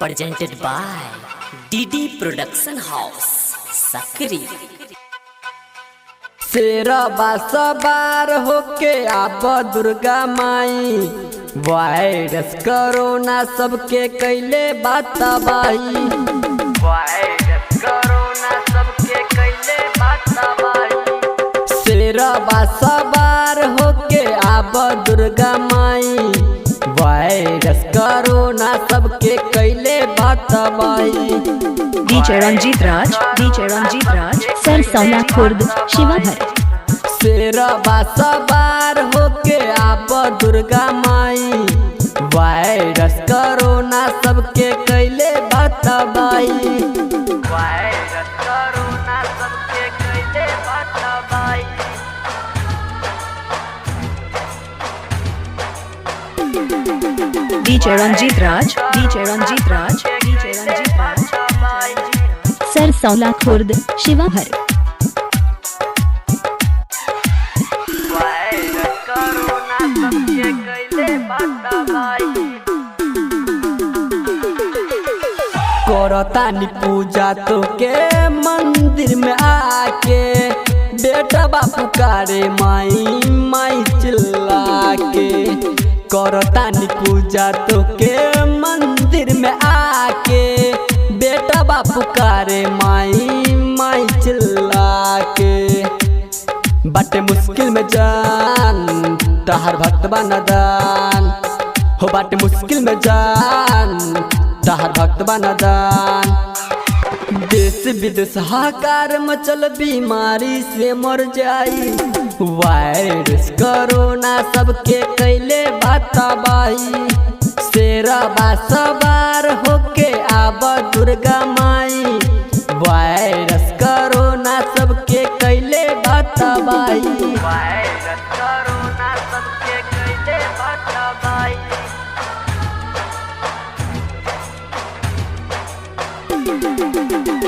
Presented by DD Production House, Sakri. शेरबा सवार होके आप दुर्गा माई, वायरस कोरोना सबके कैले बात तबाही। वायरस कोरोना सबके कैले बात तबाही। शेरबा सवार होके आप दुर्गा माई, वायरस कोरोना सबके कैले बात तबाही। DJ Ranjit Raj, DJ Ranjit Raj, Sarsaula Khurd, Sheohar. शेरबा सवार होके आप दुर्गा माई, वायरस कोरोना सबके कैले बतबाई। वायरस कोरोना सबके कैले बतबाई। DJ Ranjit Raj, DJ Ranjit Raj, DJ Ranjit Raj, Sarsaula Khurd, Sheohar. Virus corona सबके कैले बतबाई। करतानी पूजा तो के मंदिर में आके, बेटा बापू कारे माई माई चिल्ला के। करतानी पूजा तो के मंदिर में आके, बेटा बापू कारे माई माई चिल्ला के। बाटे मुश्किल में जान तहार भक्त दान, हो बाटे मुश्किल में जान तहार भक्त दान। देश विदेश हाहाकार मचल बीमारी से मर जाई, वायरस कोरोना सबके कैले बातबाही। शेरबा सवार होके आब दुर्गा माई, वायरस कोरोना सबके कैले बातबाही। वायरस कोरोना सबके कैले बातबाही।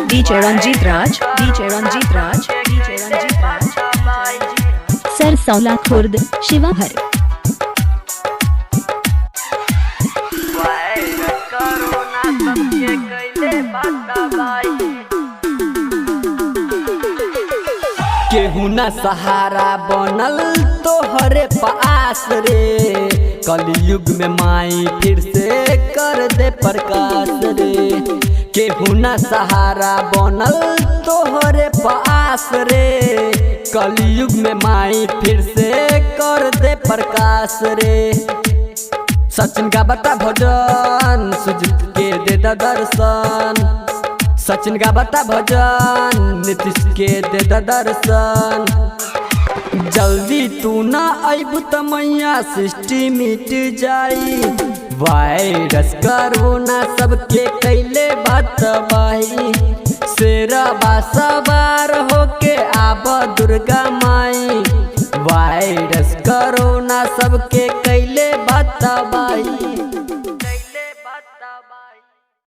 DJ Ranjit Raj, DJ Ranjit Raj, DJ Ranjit Raj, Sarsaula Khurd, Sheohar. Virus corona सबके कैले बातबाही। केहू ना सहारा बनल तोहरे पास रे, कलयुग में माई फिर से कर दे प्रकाश रे। केहू ना सहारा बनल तोहरे पास रे, कलयुग में माई फिर से कर दे प्रकाश रे। सचिन का बता भजन सुजीत के दे दा दर्शन, सचिन का बता भजन नीतीश के दे दा दर्शन। जल्दी तू ना अबू त मैया सृष्टि मिट जाई, वायरस कोरोना सबके कैले बतबाही। शेरबा सवार होके आब दुर्गा माई, वायरस कोरोना सबके कैले बतबाही।